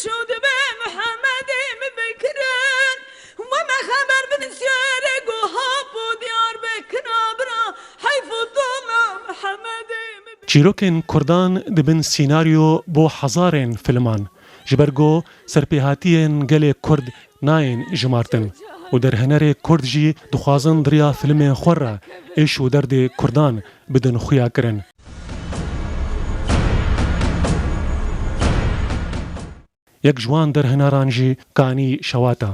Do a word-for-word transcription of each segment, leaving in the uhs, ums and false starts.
Şû dibe Mihemedê min vekirin, we me xeber bidin siyarê go hapo Diyarbekir a bira, heyf û dome Mihemedê min. Çîrokên Kurdan dibin sînaryo bo hezarên filman, ji ber go serpêhatiyên gelê Kurd nayên jimartin û derhenerê Kurd jî dixwazin di riya filmên xwe re êş û derdê Kurdan bidin xuyakirin. Yek ji wan derheneran jî Kanî Şewat e.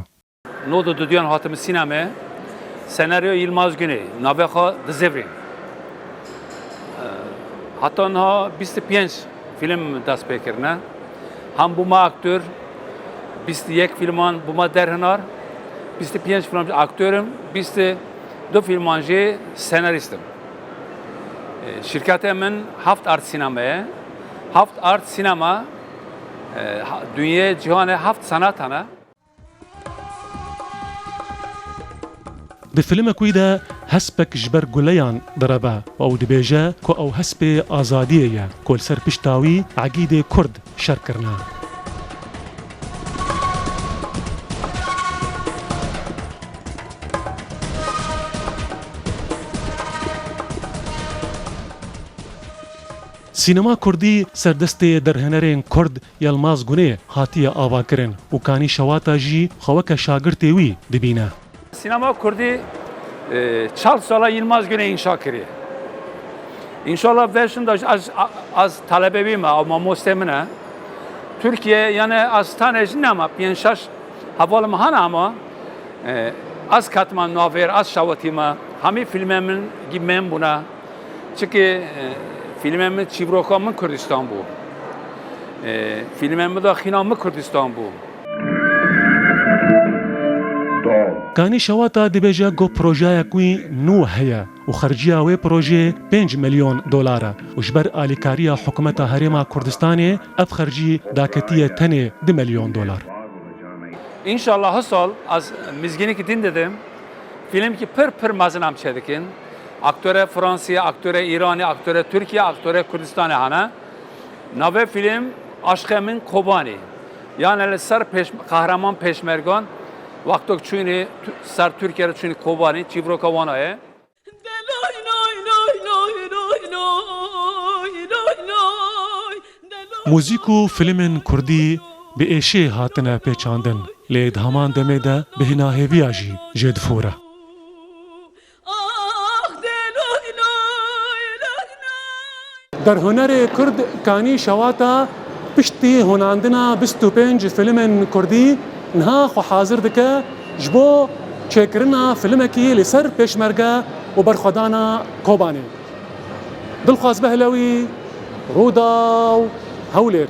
Nod û duduyan hatime sînemê, senaryo Yilmaz Güney, navê xwe Dizivrîn. Heta niha bîst û pênc fîlm dest pê kirine. Hem bûma aktor, bîst û yek fîlman bûma derhinar, bîst û pênc fîlm aktor im, bîst û du fîlman jî senarîst im. E, şîrketê min Heft Art Sînema ye. Heft Art Sînema, e, ha-, dinyê cîhanê heft senat hene. Di filmek wî de hespek ji ber guleyan direve û ew dibêje ku ew hespê azadiyê ye ku li ser pişta wî egîdê Kurd şer kirine. Sînema Kurdî ser destê derhenerên Kurd Yilmaz Gunê hatiye avakirin û Kanî Şewata jî xwe weke şagirtê wî dibîne. Sînema Kurdî, e, çar sala Yilmaz Gunê înşa kiriye. Înşallah vê şûnda jî ez, a-, ez talebê wî me, ew mamostê min e. Tirkiye, yani ez tanê jî nema, pênc şeş hevalê min hene ama, e, ez ketime navêr, ez şewitîme, hemî fîlmê min gî mêm bûne. Çikî, e, fîlmê min çîvroka min Kurdistan bû. E, fîlmê min de xîna min Kurdistan bû. Kanî Şewata dibêje ku projeyek wî nû heye û xerciya wê projeyê pênc milyon dolar e û ji ber alîkariya hikûmeta Herêma Kurdistanê ev xercî daketiye tenê du milyon dolar. Înşallah hisal ez mizgînekî din didim. Fîlmkî pir pir mezin em çêdikin. Aktorê Fransî, aktorê Îranî, aktorê Tirkiye, aktorê Kurdistanê hene. Navê fîlm Aşqê Min Kobanî. Yani li ser pêş-, qehreman pêşmergan wextok çûnî tu-, ser Tirkiye re çûnî Kobanî, çîvroka wana ye. Muzîk û filmên kurdî bi êşê hatine pêçandin, lê di heman demê de bêhna hêviya jî jê difore. Derhunerê Kurd Kanî Şewata piştî hunandina bîst û pênc filmên kurdî niha xwe hazir dike ji bo çêkirina filmekî li ser Pêşmerge û berxwedana Kobanê. Dilxwaz Behlewî, Rûdaw, Hewlêr.